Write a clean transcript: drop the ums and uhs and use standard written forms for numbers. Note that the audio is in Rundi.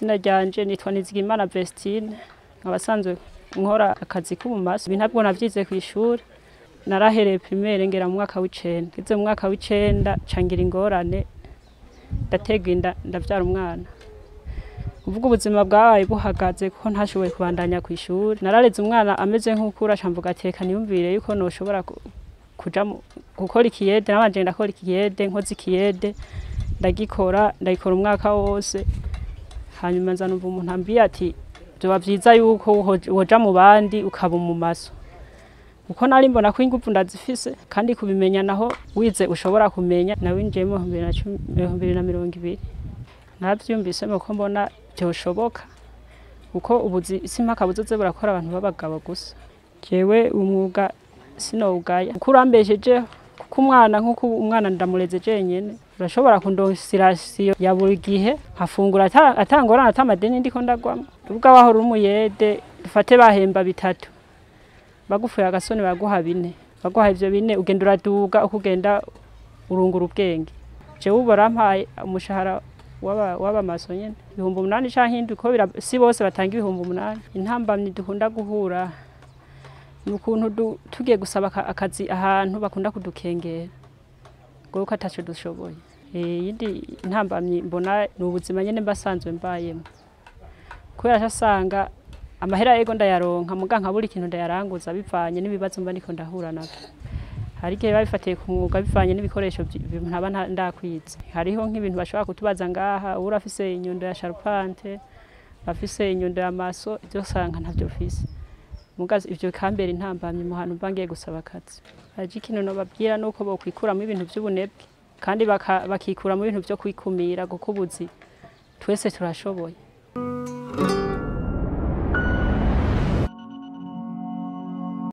Izina ryanje nitwa Nizigimana Vestine, nkaba nsanzwe nkora akazi k'ubumaso. Ibi ntabwo navyize kw'ishuri, narahereye primaire ngera mu mwaka w'icenda. Ngeze mu mwaka w'icenda ca ngira ingorane, ndaterwa inda ndavyara umwana. Kuvuga ubuzima bwabaye buhagaze kuko ntashoboye kubandanya kw'ishuri. Narareze umwana ameze nk'uwukura, ca mvuga ati reka niyumvire yuko noshobora kuja gukora ikiyede. Nabanje ndakora ikiyede, nkoze ikiyede ndagikora, ndagikora umwaka wose. Hanyuma nza numva umuntu ambwiye ati vyoba vyiza yuko woja mu bandi ukaba umumaso. Kuko nari mbona ko inguvu ndazifise, kandi kubimenya naho wize ushobora kumenya. Nawinjiyemo 2020. Naravyumvisemo ko mbona vyoshoboka, kuko ubuzi simpaka buzoze burakora abantu b'abagabo gusa. Jewe umwuga sinowugaya, kuko urambeshejeho, kuko umwana nk'uko umwana ndamureze jenyene, urashobora kundonsera ration ya buri gihe, nkafungura ata ngorane, ata madeni ndiko ndagwamwo. Ubwo wahora uri umuyede, dufate bahemba bitatu, bagufuye agasoni baguha bine, baguha ivyo bine ugenda uraduga uko ugenda urungura ubwenge. Jewe ubu barampaye umushahara w'abamaso nyene 8,000 canke 7, ko si bose batanga 8,000. Intambamyi dukunda guhura ni ukuntu tugiye gusaba akazi ahantu bakunda kudukengera ngo ko ataco dushoboye. Iyindi ntambamyi mbona ni ubuzima nyene mba sanzwe mbayemo, kubera asanga amahera yego ndayaronka muga nkabura ikintu ndayaranguza bivanye n'ibibazo mba ndiko ndahura navyo. Hari igihe babifatiye ku mwuga bivanye n'ibikoresho ntaba ndakwiza. Hariho nk'ibintu bashobora kutubaza ngaha, uba urafise inyundo ya charpente, bafise inyundo ya maso, ivyo usanga ntavyo ufise. Muga ivyo bikambera intambamyi mu hantu mba ngiye gusaba akazi. Aje ikintu nobabwira nuko bokwikuramwo ibintu vy'ubunebwe, kandi bakikuramwo ibintu vyo kwikumira, kuko ubuzi twese turashoboye.